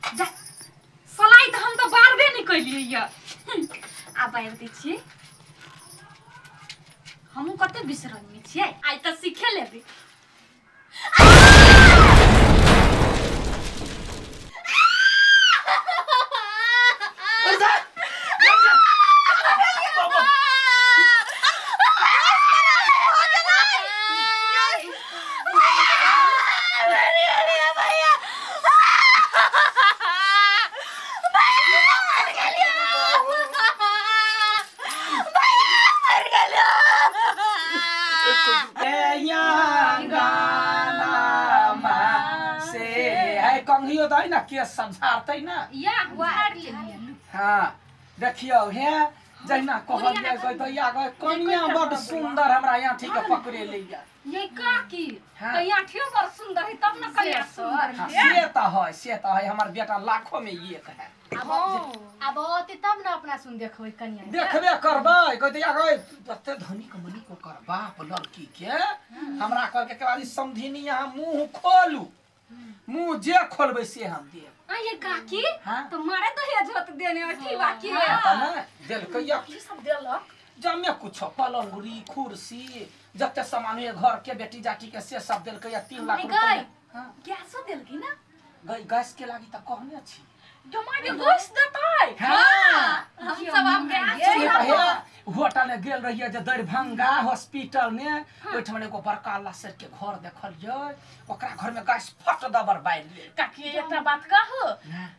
जा सलाई तऽ हम तऽ बारबे नहि केलियै यऽ। आ बारि दै छियै। हमहूँ कते बिसरल छियै, आइ तऽ सीखे लेबै। से है कंघियो दै ना, केस सब झाड़तै ना। या झाड़ लेलियै। हाँ, देखियौ हे, जहिना कहलियै गै दैया गै, कनिया बड सुंदर हमरा यहाँ ठीक पकड़े लैया। ये काकी। हाँ। तो यहाँ ठियो बड़ सुंदर है तब न कन्या सुंदर। हाँ, है। से तऽ है, से तऽ है, हमर बेटा लाखों में एक है। आब आब औते तब ने अपना सुन देखबै कनिया के। देखबे करबै गै दैया गै, तते धनिक मनिक ओकर बाप लड़की के हमरा कहलकै के बारी समधिनी, यहाँ मुंह खोलू, मुंह जे खोलबै से हम देब। आ ये काकी। हाँ। तो मारे दहेज होत देने अथी बाकी है। हाँ, तऽ ने देलकै या। की सब देलक? जमे कुछो, पलंगरी, कुर्सी, जते सामान होइए घर के बेटी जाटी के से सब देलकै या, 3 लाख गई। रुपया। हाँ। गैसो देलकी ना? गई, गैस के लागी तऽ कहने छी। जमा के गैस देतै? हाँ। हम सब आब गैस से चूल्हा तऽ हे पर। होटल में गेल रहियै जे दरभंगा हॉस्पिटल में, ओहिठाम एगो बड़का लसर के घर देखलियै, ओकरा घर में गैस फट दबर बारि गेल। काकी, एकटा बात कहू? हाँ।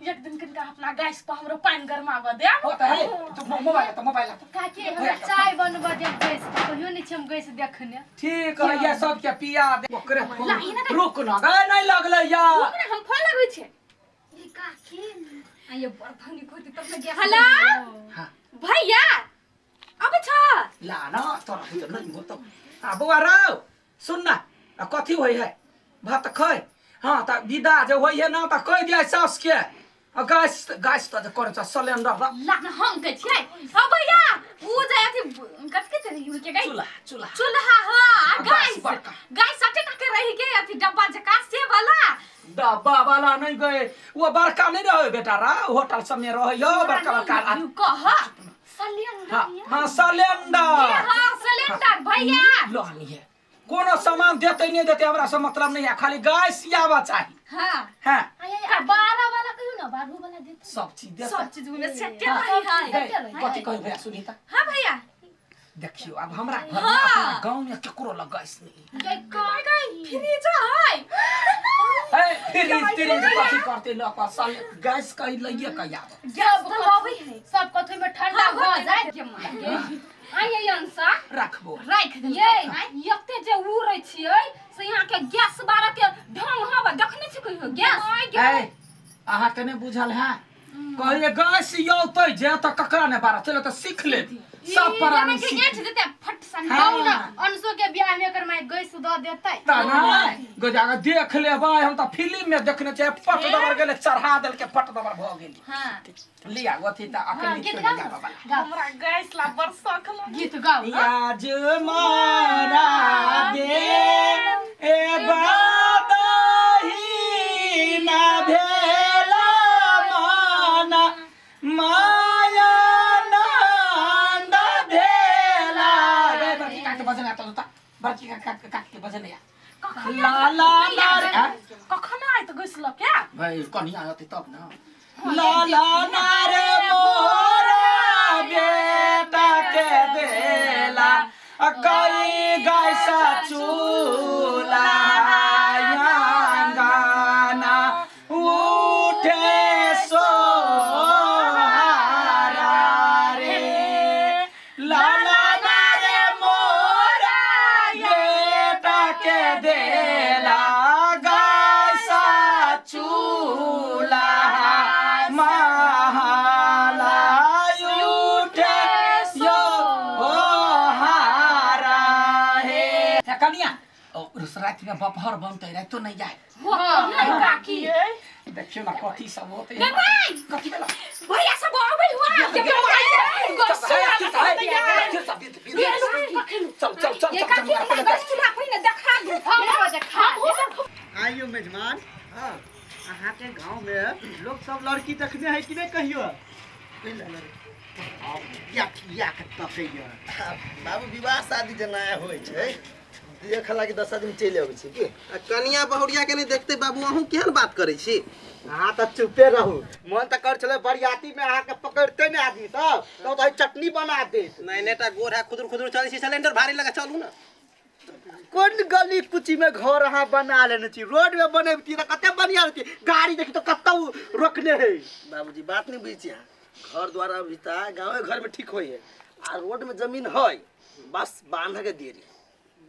एक दिन कनिका अपना गैस पर हमरो पानि गरमाबऽ देब। हो तऽ है, तू मोबाइल ला तऽ, मोबाइल ला तऽ। काकी, हमरा चाय बनबऽ देब गैस पर, कहियो नहि छी हम गैस देखने। ठीक है, ये सबके पिया दे ओकरे फोन। लाही ना। रुक ना गए, नहीं लगलै या। रुक ना, हम फोन लगबै छियै। ये काकी, आ ये बड़ धनिक होती तब ने गैस। हेलो। हाँ। भैया, अबै छ? ला ना, तोरा भीतर नहीं होतो। आ बौआ रौ, सुन ना, आ कथी होइ है भात खै। हाँ, तऽ विदा जे होइ है ना तऽ कहि दिया सास के, आ गैस गैस तऽ जे करै छ सिलेंडर र। ला ना, हम कहै छियै। हाँ भैया, उ जे अथी कथी के रही के गई? चूल्हा, चूल्हा। चूल्हा, हाँ, आ आ गैस गैस बड़का। गैस अटे टके रही के अथी डब्बा जका से वाला। डब्बा वाला नहीं गए, वो बड़का नहीं रहे बेटा रा, होटल सब में रहे यो बड़का बड़का। You कह सिलेंडर। हाँ हाँ, सिलेंडर। हाँ, सिलेंडर भैया। लो है, कोनो सामान देते नहीं देते हमरा से मतलब नहीं है, खाली गैस आवा चाही। हाँ। हाँ। आ ये आ 12 वाला कहियो ना, 12 वाला देते। सब चीज देते। सब चीज में सेटे हाँ। रही है। गए, कथी कही भैया, सुनी त। हाँ भैया। देखियो, अब हमरा घर में अपना गांव में केकरो लग गैस नहीं। ये काय फ्रिज है? ए, फ्रिज त्रिज कथी करते ल क साल, गैस कही लइए क आब। गैस तऽ लबै है। सब कथी में ठंडा हाँ, भऽ जाए। आइ ये अंसा। रखबो। राखि देलकै। ये। एते जे उड़ै छियै से यहाँ के गैस बारह के ढंग हवा देखने छी कहियो गैस? ए, अहाँ के नहीं बुझल है, कहिए गैस यौतै जे तऽ ककरा ने बारह चलो तऽ सीख ले सब प्राणी के सीख गेठ जेतै फट सन। हाँ। कहू ना, अंशो के बियाह में एकर माय गैस दऽ देतै? तऽ नहि गजा देख लेबै, हम तऽ फिल्म में देखने छियै, पट दबर गेलै, चढ़ा देलकै, पट दबर भऽ गेलै। हाँ। लिया अथी तऽ हाँ, अखन गीत गाउ ना, गाउ। हमरा गैस ला बड़ शौक लागल। गीत गाउ। याज मारा दे ए बादही ना भेला माना माया नंद भेला गे। बड़की काके बजन आता तो, बड़की काका काके बजन या ला ला ला रे। आ? कखन आयत गैस लऽ के? भाई, कनिया आते तब ना। ला ला ना रे मोरा बेटा के देला आ कई गैसा चूल्हा गाना उठे सोहारा रे। ला ला ना रे मोरा बेटा के देला गैसा चूल्हा महाला उठे सोहारा हे। हे कनिया, ओ राति में बपहर बनतै, रातो नहीं जाए। हाँ काकी। देखियो ना कथी सब होतै। गै माय! कथी भेला? भैया सब आबै हुआ के चल चल चल। ये चल। काकी, हमरा गैस चूल्हा पहिने देखा दू। हम देखा। आइयो मेजमान। हाँ। अहाँके गाँव में लोग सब लड़की देखने है कि नहीं कहियो? या या के तकैया। बाबू, विवाह शादी जेना होइ छै, देख लागी 10 आदमी चलि अबै छै की? आ कनिया बहुरिया के नहीं देखते बाबू, अहूँ केहन बात करै छी? अहाँ तऽ चुपे रहू। मन तऽ कर छलै बरियाती में अहाँके पकड़ते ने आदमी सब तो तऽ चटनी बना देत। नहीं नहीं टा गोर है, खुदुर खुदुर चलै छी, सिलेंडर भारी लगा, चलू ना। कोन गली कुची में घर अहाँ बना लेने छी? रोड में बनेबती तऽ कते बढ़िया रहती। गाड़ी देखी तो कतौ रोकने है। बाबूजी, बात नहीं बुझै छी अहाँ। घर द्वार अभी तऽ गाँवे घर में ठीक होइ है, आ रोड में जमीन है, बस बांधे के देरी।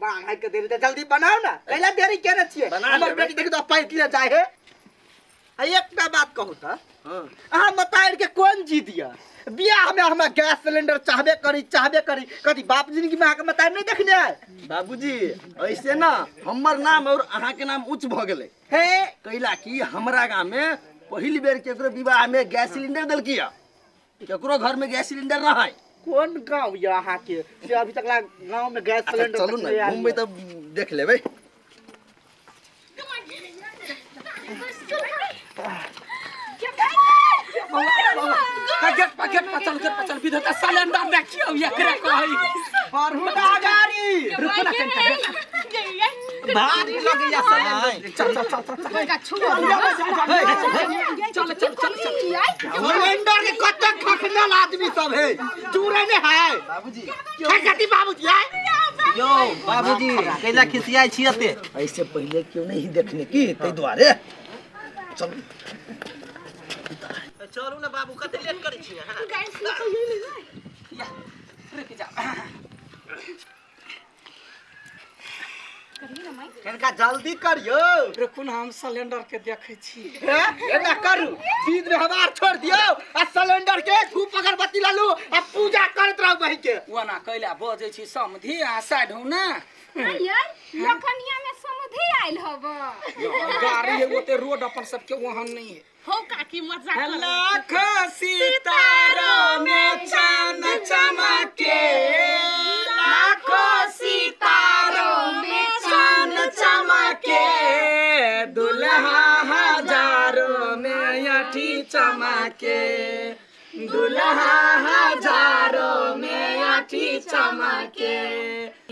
बांधे के देरी तऽ जल्दी बनाओ ना, कैला देरी केने छियै? बना हमर लेबै। बेटी देखी तो पैठ ले जाय है। आ एकटा बात कहू तऽ, हाँ। अहाँ मतारि के कोन जिद यऽ? बियाह में हमरा गैस सिलेंडर चाहबे करी, चाहबे करी। कथी बाप जिंदगी में अहाँके मतारि नहीं देखने है? बाबूजी, ऐसे ना हमर नाम और अहाँ के नाम उच्च भऽ गेलै। हे, कैला कि हमरा गाँव में पहिल बेर केकरो विवाह में गैस सिलेंडर देलकी है, केकरो घर में गैस सिलेंडर न है। कोन गाँव यऽ अहाँके से अभी तक ला गाँव में गैस अच्छा, सिलेंडर चलू तक ना नहि आयल घूमबै यऽ? तऽ देख लेबै। गेट पर, गेट पर चल, गेट पर चल। विधता सिलेंडर देखियौ, एकरे कहै। बढ़ू ना गाड़ी। रुकू ना कनिटा। भारी लगैया सिलेंडर। चल चल चल चल चल चल चल चल चल। सिलेंडर के कते खखनल आदमी सब है, चूरे ने है। बाबूजी। है कथी बाबूजी है? यो बाबूजी, कैला खिसियाइ छी एते? ऐसे पहले क्यों नहीं देखने की, ताहि दुआरे। चलू। चलू ना बाबू, कते लेट करै छी अहाँ? रुक जा। कनिका जल्दी करियौ। रुकू ना, हम सिलेंडर के देखै छी। हे, एना करू, बीच में हमार छोड़ दियौ आ सिलेंडर के धूप अगरबत्ती लालू आ पूजा करैत रहू बही के। ओना कैला बजै छी समधी आ साइड हूँ ना। लखनिया में समधी आयल हब। गाड़ी है ओते, रोड अपन सबके वहां नहीं है। हो काकी, मजाक कर। लाख सितारों में चांद चमके, लाखों सितारों में चांद चमके, दुल्हा हजारों में अठी चमके, दुल्हा हजारों में अठी चमके,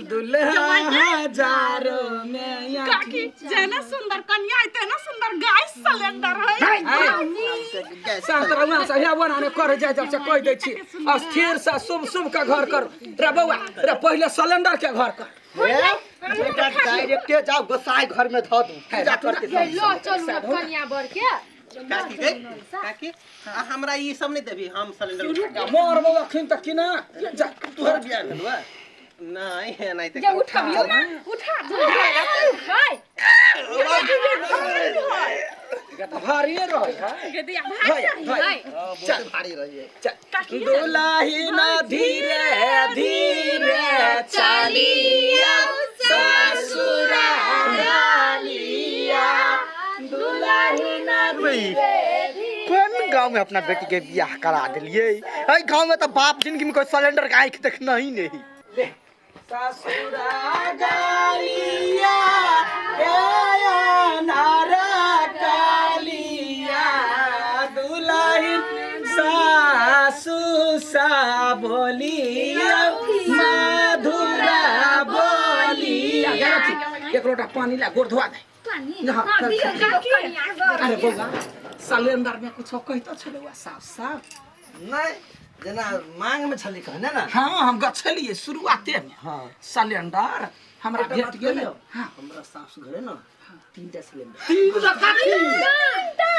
दुल्हा हजारों में काकी, अठी। जेना सुंदर कन्या आते ना सुंदर गैस सिलेंडर है। शांत रहू से, हे बना ने कर जाय जब से कह दै छी, अस्थिर से शुभ शुभ के घर कर। रे बौआ रे, पहिले सिलेंडर के घर कर। हे, बेटा, डायरेक्टे जाओ गोसाई घर में धऽ दू, पूजा करके सब। लो चलू ना कन्या बर के। काकी गई, काकी, आ हमरा ई सब नहीं देबी, हम सिलेंडर उठा के- मोर बौआ अखन तक कि ना जा। तोहर बियाह भेलौ? नहीं नहीं। जे उठबियौ ना, उठा दू हाय। तऽ भारिये रहै है। गदिया भाई भाई, हाय। बहुत भारी रही है। दुलाही ना धीरे धीरे चलिया ससुरालिया, दुलाही ना कोन गांव में अपना बेटी के बियाह करा देलिए? एहि गांव में तो बाप जिंदगी में कोई सिलेंडर के आंखि देखना ही नहीं। ससुरा गालिया ए नारा कालिया, दुलाही सासु सा बोलिया मधुरा बोलिया। एक लोटा पानी ला, गोड़ धोआ दे। पानी? हाँ, हाँ, दियौ कन्या बर। अरे बौआ, सिलेंडर में कुछो कहितो छलौआ साफ साफ? नहीं, जेना मांग में छली कहने ना। हाँ, हम गछलिए शुरुआते में। हाँ। सिलेंडर हमरा एकटा भेट बात गेल। कहियौ? हाँ। हमरा सासु घरे ना 3 टा सिलेंडर। तीन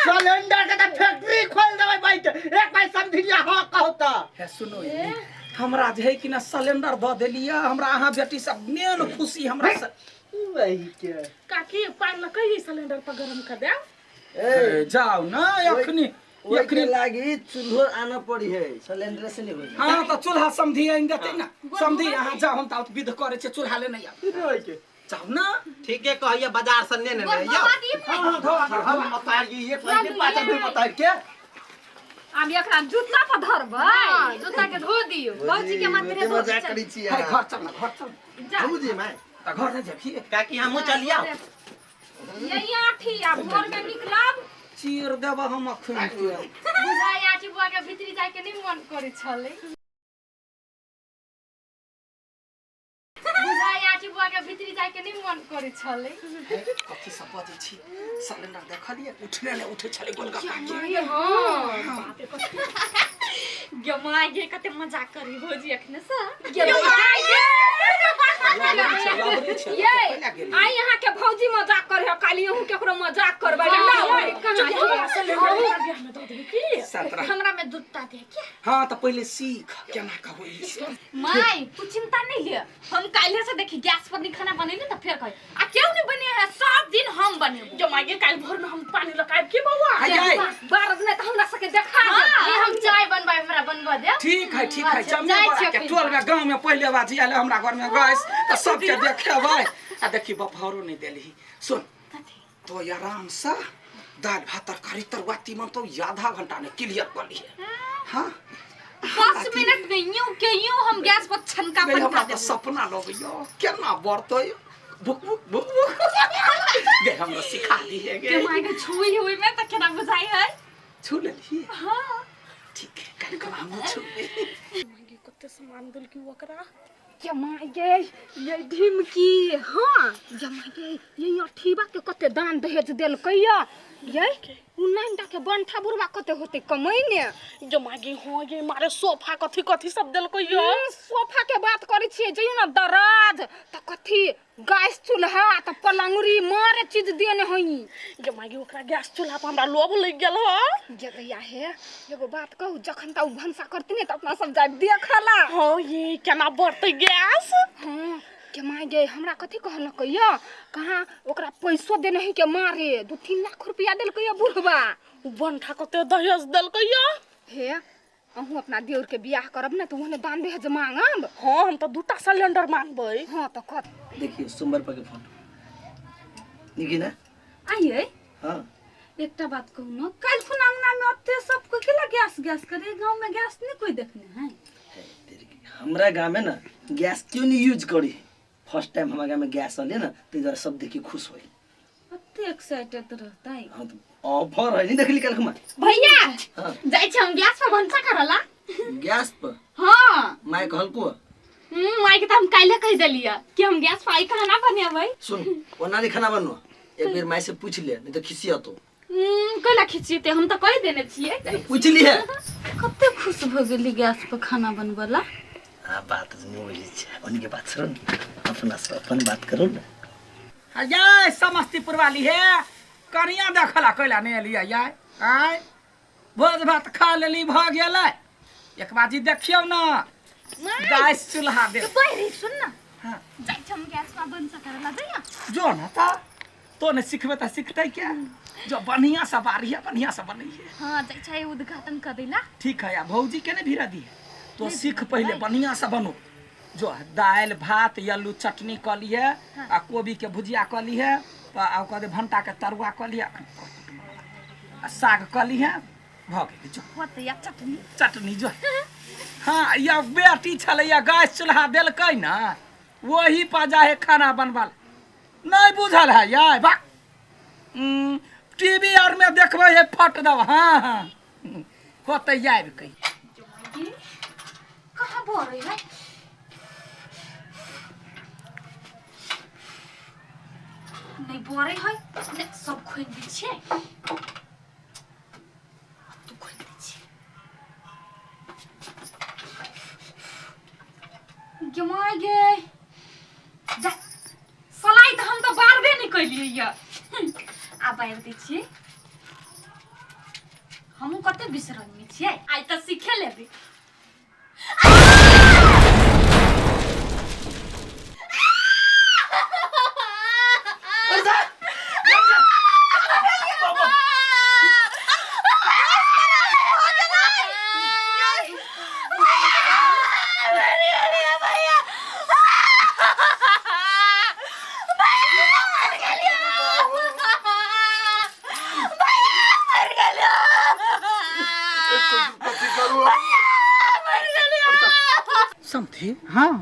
सिलेंडर के तो फैक्ट्री खोल देबै बैठ एक भाई समझिया। हाँ, कहू तऽ। हे सुनो, ये हमरा जे है कि ना सिलेंडर दऽ देलियै हमरा अहाँ बेटी सब, मेन खुशी हमरा से। वही के। काकी, पानि लऽ कहिए सिलेंडर पर गरम कर देब। ए, जाओ ना अखनी। ओहिके अखनी लागी चूल्हो आना पड़ी है, सिलेंडर से नहीं होई। हाँ, तऽ चूल्हा समधी आनि देतै ना। समधी, अहाँ जाओ, हम तऽ विध करै छियै, चूल्हा ले नहीं आब। वही के। जाओ ना। ठीक है, कहिए बाजार से ने ने गोड़ यौ। धोआ दियै। हाँ हाँ, धोआ दे, हम धोआ। मतारी एक महीने पाछा भी मतारी के। आब एकरा जूता पर धरबै। हाँ, जूता के धो दियौ बाबूजी के माथे। बहुते मजाक करै छी है अहाँ। घर चल ना, घर चल। जा। बाबूजी माय। तऽ घर नहि जेबही? काकी, हमहूँ चलिया। यही आठी आ भोर में निकलब। चीर देब हम अखन के। बुझाइ आठी बुआ के भीतरी जाय के नहीं मन करे छलै। बुझाइ आठी बुआ के भीतरी जाय के नहीं मन करे छलै। कथी सब बजै छी? सिलेंडर देखलियै उठले ने उठै छलै गोलगप्पा के। हां गे माय गे, कते मजाक करी भौजी अखने से। गे माय गे। लबरी छै, ये पहिला गेली। आई यहाँ के भौजी मजाक करे है, काली अहूँ केकरो मजाक करबै। सत्रह। हमरा में दूधता दे क्या? हाँ तऽ पहिले सीख केना का होइ छै। माय तू चिंता नहीं ले, हम काल्हे से देखी गैस पर नहीं खाना बनेली त फेर कहे आ क्यों नहीं बने है, सब दिन हम बनेबो। जो मागे काल भोर में हम पानी लगाएब के बौआ? आइ आइ। बारह दिन तऽ हमरा सबके देखा दे। ये हम चाय बनबाय, हमरा बनबा दे। ठीक है ठीक है। जमीन जाइ बड़ा छियै के फिर। टोल में गाँव में पहिले बाजी आयल हमरा घर में गैस तऽ सबके देखेबै। आ देखी बपहरो नहि देलही। सुन तो आराम से दालि भात तरकारी तरुआ तीमन तो आधा घंटा में क्लियर कर लिए। हाँ 10 मिनट में यूं के यूं हम गैस पर छनका गई पनका हमरा तऽ देबो। सपना लगैयो केना बढ़तै भुक भुक भुक भुक। गे हमरा सिखा दिहे गे। के माय के छुई हुई में त केना बुझाई है? छू लेलही? हां ठीक है, काल्हि कऽ हमहूँ छू लेब। मागे कते सामान देलकी ओकरा। गे माय गे, ये ढिमकी। हाँ गे माय गे, ये अठीबा के कते दान दहेज देलकै या। ये उन्नाइटा के बंठा बुढ़वा कते होते कमैने। जो मागे हो गे मारे सोफा कथी कथी सब देलकै यो। सोफा के बात करै छियै, जइयो न दराज त कथी गैस चूल्हा त पलंगरी मारे चीज देने हई। जो मागे ओकरा गैस चूल्हा पर हमरा लोभ लग गेल हो। गे दैया हे, एगो बात कहू, जखन त उ भनसा करती ने त अपना सब जाय देखला। हाँ ये केना बढ़तै गैस? हाँ के माय गे, हमरा कथी कहलकै या, कहाँ ओकरा पैसो देने है के मारे 2-3 लाख रुपया देलकै या बुढ़वा। उ बंठा कते दहेज देलकै या। हे अहूँ अपना देवर के बियाह करब ने त ओहने दान दहेज मांगब। हाँ हम तो 2टा सिलेंडर मांगबै। हाँ त कत देखियो सोमवार पर के फोटो निकी ना। आइए। हाँ एकटा बात कहू न, काल्हि खुना अंगना में ओते सब कोई केला गैस गैस करे, गांव में गैस नहीं कोई देखने है। हमरा गांव में ना गैस क्यों नहीं यूज करी? फर्स्ट टाइम हमारा गांव में गैस आले ना तो इधर सब देखी खुश होई। अते एक्साइटेड रहता है। हाँ तो ऑफर है नहीं देखली काल्हि खुमा। भैया हाँ। जाइ छी हम गैस पर भनसा करला। गैस पर? हाँ। My कहलको? My के त हम काल्हि कहि देलियै कि हम गैस पर आई खाना बनेबै। सुन ओना नहीं खाना बनवा, एक बेर my से पूछ ले नहीं तो खिसियतो। कैला खिसियते, हम त कहि देने छियै। पूछ लिए। कते खुश भ गेली गैस पर खाना बनबला। आ बात नहीं बोली छे, उनके बात सुन, अपना से अपन बात करो ना। ये समस्तीपुर वाली है कनिया देखला कैला नहीं एलियै यार। आय भोज भात खा लेली भ गेलै। एक बाजी देखियौ ना गैस चूल्हा दे। बहिरी सुन ना। हाँ। जाइ छी हम गैस पर भनसा करला जइया। जो ना ता तो ने सिखबे त सिखतै क्या? जो बढ़िया से बारी है बढ़िया से बनैहे। हाँ जाइ छै उद्घाटन कर देला। ठीक है, आ भौजी के ने भिरा दी तो सीख पहले बढ़िया से बनो। जो दालि भात आलू चटनी क लिए आ कोबी के भुजिया क लिए आ ओकर बाद भंटा के तरुआ क लिए आ साग क लिए भ गेलै। जो होतै या चटनी। चटनी जो हाँ या बेटी छलै या गैस चूल्हा देलकै ना वही पर जाहे खाना बनबल। नहीं बुझल है यार बा टीवी आर में देखबै है फट दब। हाँ हाँ होतै आबि कऽ। कहाँ बोल रही है? नहीं बोल रही है, नहीं सब खोल दी छे। तू खोल दी छे। गे गे जा सलाई तो हम तो बारबे नहीं कैलियै या। आ बाहर दै छियै। हमहूँ कते बिसरनी छियै, आइ तऽ सीखे लेबै। समथी। हाँ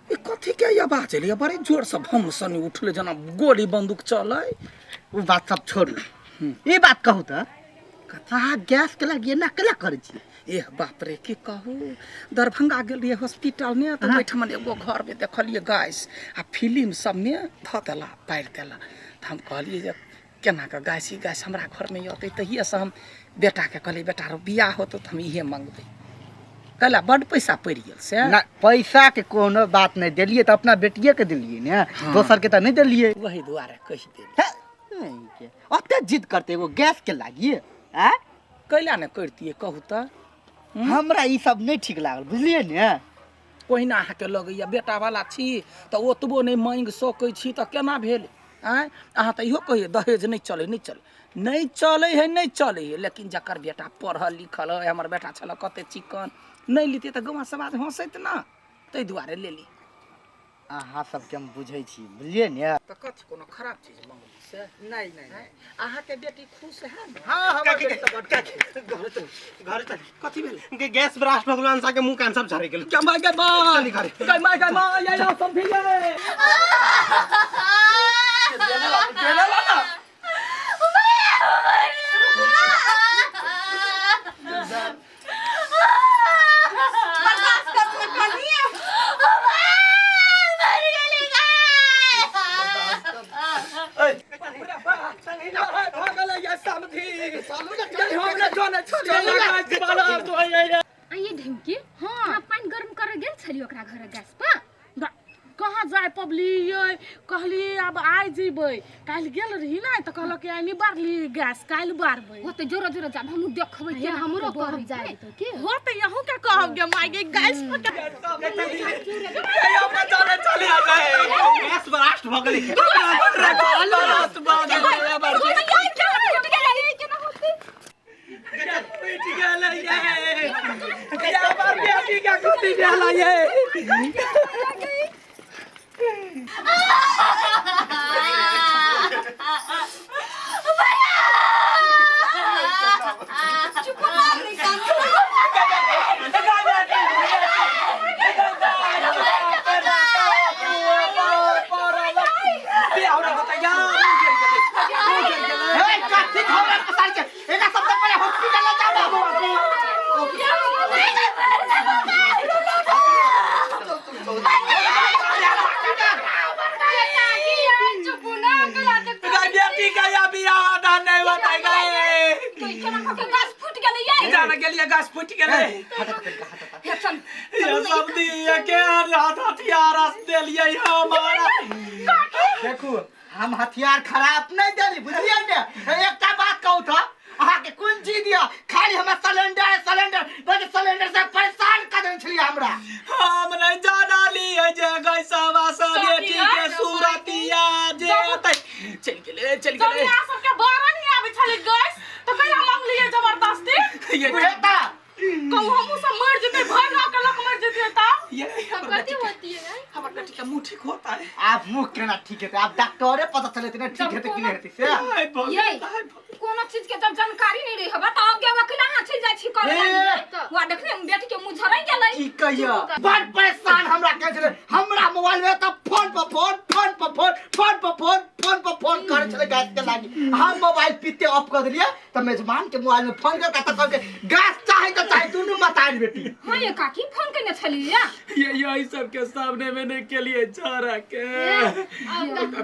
ये कथी के आवाज एलै? बड़े जोर से भम सनी उठले जना गोली बंदूक चलै। उ बात सब छोड़ू, ई बात कहू त अहाँ गैस के लागी एना केला करै छी? एह बाप रे, की कहू, दरभंगा गेल रहियै हॉस्पिटल में, तऽ ओहिठमन एगो घर में देखलियै गैस आ फिल्म सबमे धऽ देला, पारि देला। तऽ हम कहलियै जे केना कऽ गैस, ई गैस हमरा घरमे अतै? तहिएसँ हम बेटाके कहलियै, बेटा रौ, बियाह होतौ तऽ हम इहे मङ्गबै। कैला बड्ड पैसा पड़ि गेल से। ना, पैसा के कोनो बात नहि, देलियै तऽ अपना बेटिए के देलियै ने, दोसर के तऽ नहि देलियै। वही दुआरे कहि देलियै। हे, नहीं के ओते जिद करते एगो गैस के लागिए? आँय, कैला ने करितियै, कहू तऽ? हमरा ई सब नहि ठीक लागल, बुझलियै ने? ओहिना अहाँके लगैए, बेटावला छी तऽ ओतबो नहि माँगि सकै छी तऽ केना भेल? आँय, अहाँ तऽ इहो कहियै दहेज नहि चलै, नहि चलै, नहि चलै हइ, नहि चलै हइ, लेकिन जकर बेटा पढ़ल लिखल हइ, हमर बेटा छलऽ कते चिक्कन, नहि लितियै तऽ गाँव समाज हँसैत ने, ताहि दुआरे लेली। अहाँ सबके हम बुझै छी, बुझलियै ने? तऽ कथी कोनो खराब चीज मंगली से? नहीं नहीं नहीं। अहाँके बेटी खुश है ने? हाँ, हमर बेटी तऽ बड। घर चल, घर चल। कथी भेल? के गैस ब्लास्ट भऽ गेल, अंसा के मुंह कान सब झरे गेल। क्या माय गे माय, चली घरे। गे माय, गे माय, ये यो सब भी ये देने ला, देने ला ना। बर्दाश्त करू ने कनिए। आ ये ढिमकी, हाँ, पानि गर्म करे गेल छली ओकरा घर गैस पर? कहाँ जाय पबलियै? कहलियै आब आइ जेबै, काल्हि गेल रही ने तऽ कहलक आइ नहि बारली गैस, काल्हि बारबै। होते जोरे जोरे जाब, हमहूँ देखबै केना। हमरो के कहब बरै जाय छै। तऽ की हो तऽ यहूँ के कहब गे माय गे, गैस पर गैस ब्लास्ट भऽ गेलै। हे, कथी खबर पसार के एकरा सबसे पहिले हॉस्पिटल ले जाओ बाबू। बेटी का या बियाह दान नहीं बताए गए। केना कऽ के गैस फूटि गेलै ये? जाना गेलिए, गाछ फूटि गेलै। हे चल। ये सब दिए के हाथ हथियार देलिए हमारा। देखू, हम हथियार खराब नहीं देली, बुझलियै ने? एकटा बात कहू तऽ अहाँके कोन चीज दिअ, खाली हमरा सिलेंडर सिलेंडर, बस सिलेंडर से परेशान कर देने छलियै हमरा। हम नहीं जाना लिए जे गैसवा सब बेटी के सूरतिया जे अतै चलि गेलै, चलि जब गेलै। यहाँ सबके बारह नहीं आबै छलै गैस तऽ कहिया मंगलियै जबरदस्ती? ये बुझे तऽ कहू, हमहूँ सब मरि जेतै, भरि गाँव के लोक मरि जेतै तब। ये हमर कथी बेटी के होती है? हमर बेटी के मुंह ठीक होता है? आब मुँह केना ठीक हेतै? आब डॉक्टरे पता चलेतै ने ठीक हेतै कि नहि हेतै से। हाय भगवान, ये। हाय भगवान। कोनो चीज के जब जानकारी नहीं रहे हबा तऽ आगे वकील अहाँ चलि जाइ छी करे ए, लागी। वा देखने बेटी के मुंह झरै गेलै। की कहियो, बड़ परेशान हमरा कहै छलै। हमरा मोबाइल में तऽ फोन पर फोन, फोन पर फोन, फोन पर फोन, फोन पर फोन करै छलै गैस के लागी। हम मोबाइल पीते ऑफ कर देलियै तऽ मेजबान के मोबाइल में फोन कर तऽ कहलकै गैस चाही तऽ चाही, दुनू मताइन बेटी। हाँ ये काकी, फोन केने छलियै? ये यही सब के सामने में नहीं के लिए छोरा के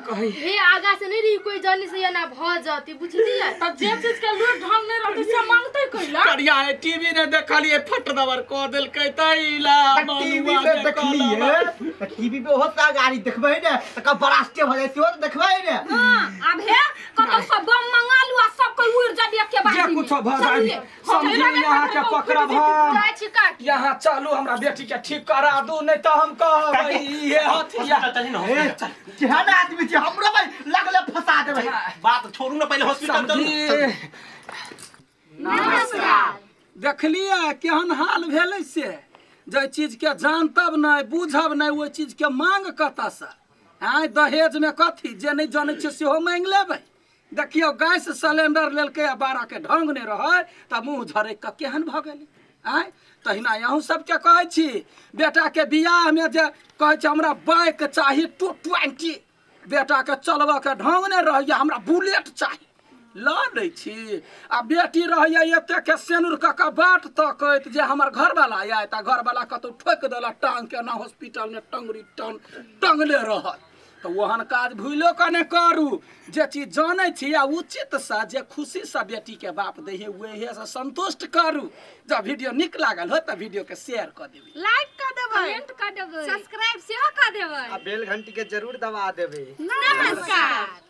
कही। हे, आगा से नहीं रही कोई जानी से एना भऽ जती, बुझलियै? तऽ जे चीज के लूट ढंग नहि रहतै से मंगतै कैला? करिया है, टीवी ने देखलिए, फट दबर क देलकै तैला। टीवी पे देखलियै तऽ टीवी पे ओहो तऽ गाड़ी देखबै ने तऽ कब बरास्टे भऽ जाइ, सेहो तऽ देखबै ने। हाँ, आब हे कतौ सब बम मंगा लू आ सब कोई उड़ जाबी एके बार। जे कुछो भऽ जाय, समझी यहाँ के पकड़ब हम। जाइ छी काकी। यहाँ चलू, हमरा बेटी के ठीक करा दू, नहीं तो हम कहब ये हथियार। चली ना हॉस्पिटल। केहन आदमी छै, हमरो भाई लगले फंसा देबै। बात छोड़ू ना, पहिले हॉस्पिटल चलू। समझी। नमस्कार। देखलियै केहन हाल भेलै से? जाहि चीजके जानतब नहि, बुझब नहि, ओहि चीजके मांग कतऽसँ? आँय, दहेजमे कथी जे नहि जनै छियै सेहो मांगि लेबै? देखियौ, गैस सिलेंडर लेलकै आ बारहके ढङ्ग नहि रहै तऽ मुँह झरकि कऽ केहन भऽ गेलै। आँय, तहिना अहूँ सबके कहै छी, बेटाके बियाहमे जे कहै छै हमरा बाइक चाही 220, बेटाके चलबऽके ढङ्ग नहि रहैए, हमरा बुलेट चाही। लऽ लै छी। आ बेटी रहैया एते के सेनुर कऽ कऽ बाट तकैत जे हमर घरवाला आयत, आ घरवाला कतौ ठोकि देलक टांग के, ना हॉस्पिटल मे टंगरी टंगले रहत। तऽ ओहन काज भूलो कऽ नहि करू। जे चीज जानै छी आ उचितसँ जे खुशीसँ बेटीके बाप दै है, उहे से संतुष्ट करू। जब वीडियो नीक लागल हो तऽ वीडियो के शेयर कऽ देबै, लाइक कऽ देबै, कमेंट कऽ देबै, सब्सक्राइब सेहो कऽ देबै आ बेल घंटी के जरूर दबा देबै। नमस्कार।